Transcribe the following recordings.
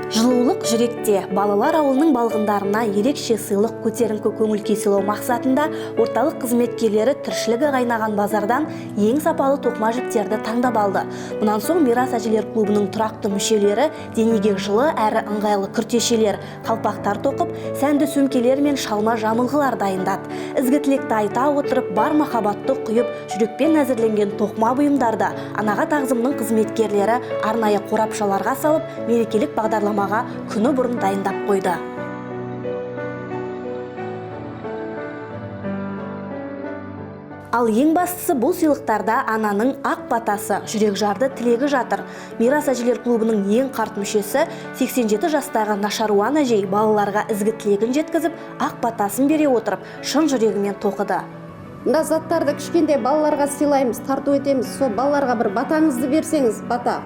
Жылулық жүректе. Балалар ауылының балғындарына ерекше сыйлық, көтеріңкі көңіл күй сыйлау мақсатында орталық қызметкерлері тіршілігі қайнаған базардан ең сапалы тоқыма жіптерді таңдап алды. Мұнан соң «Мирас» әжелер клубының тұрақты мүшелері денеге жылы әрі ыңғайлы күртешелер, қалпақтар тоқып, сәнді сөмкелер мен шалма жамылғылар дайындады. Ізгі тілекті айта отырып, бар махаббатты құйып, жүрекпен әзірленген тоқыма бұйымдарды «Анаға тағзымның» қызметкерлері арнайы қорапшаларға салып, мерекелік бағдарламаға күні бұрын дайындап қойды. Ал ең бастысы, бұл сыйлықтарда ананың ақ батасы, жүрекжарды тілегі жатыр. «Мирас» әжелер клубының ең қарт мүшесі, 87 жастағы Нашаруан әжей балаларға ізгі тілегін жеткізіп, ақ батасын бере отырып, шын жүрегімен тоқыды. Мына заттарды кішкентай балаларға сыйлаймыз, тарту етеміз. Сол балаларға бір батаңызды берсеңіз, бата.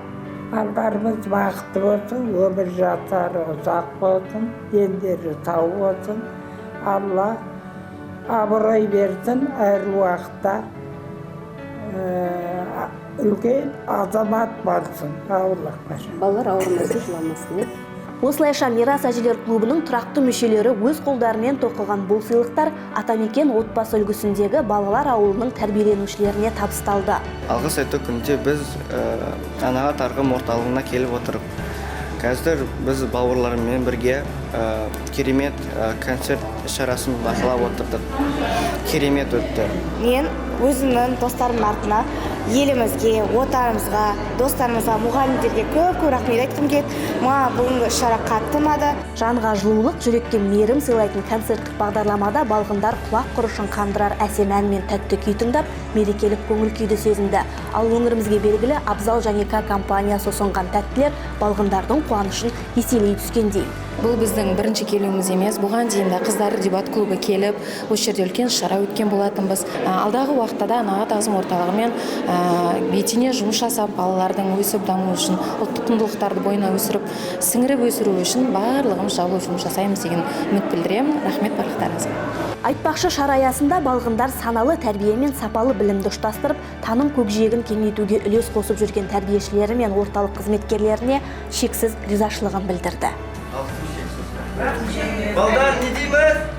Балдарымыз бақытты болсын, өмір жастары ұзақ болсын, дендері сау болсын. Алла абырой берсін, әр уақытта үлкен азамат болсын бауырлықтар. Балалар ауырмасын, жыламасын, иә. Осылайша, «Мирас» әжелер клубының тұрақты мүшелері өз қолдарымен тоқыған бұл сыйлықтар «Атамекен» отбасы үлгісіндегі балалар ауылының тәрбиеленушілеріне табысталды. Алғыс айту күнінде біз «Анаға тағзым» орталығына келіп отырып, қазір біз бауырларыммен бірге керемет концерт шарасын бақылап отырдық. Керемет өтті. Мен өзімнің достарымның артына елімізге, отанымызға, достарымызға, мұғалімдерге көп көп рахмет айтқым келеді. Маған бүгінгі іс шара қатты ұнады. Жанға жылулық, жүрекке мейірім сыйлайтын концерттік бағдарламада балғындар құлақ құрышын қандырар әсем ән мен тәтті күй тыңдап, мерекелік көңіл күйді сезінді. Ал өңірімізге белгілі «Абзал және К» компаниясы ұсынған тәттілер балғындардың қуанышын еселей түскендей. Бұл біздің бірінші келуіміз емес. Бұған дейін де қыздар дебат клубы келіп, осы жерде үлкен шара өткен болатынбыз. Алдағы уақытта да «Анаға тағзым» орталығымен етене жұмыс жасап, балалардың өсіп дамуы үшін, ұлттық құндылықтарды бойына өсіріп, сіңіріп өсіру үшін барлығымыз жабылып жұмыс жасаймыз деген үміт білдіремін. Рахмет барлықтарыңызға. Айтпақшы, шара аясында балғындар саналы тәрбие мен сапалы білімді ұштастырып, таным көкжиегін кеңейтуге үлес қосып жүрген тәрбиешілері мен орталық қызметкерлеріне шексіз ризашылығын білдірді. Балдар, не дейміз?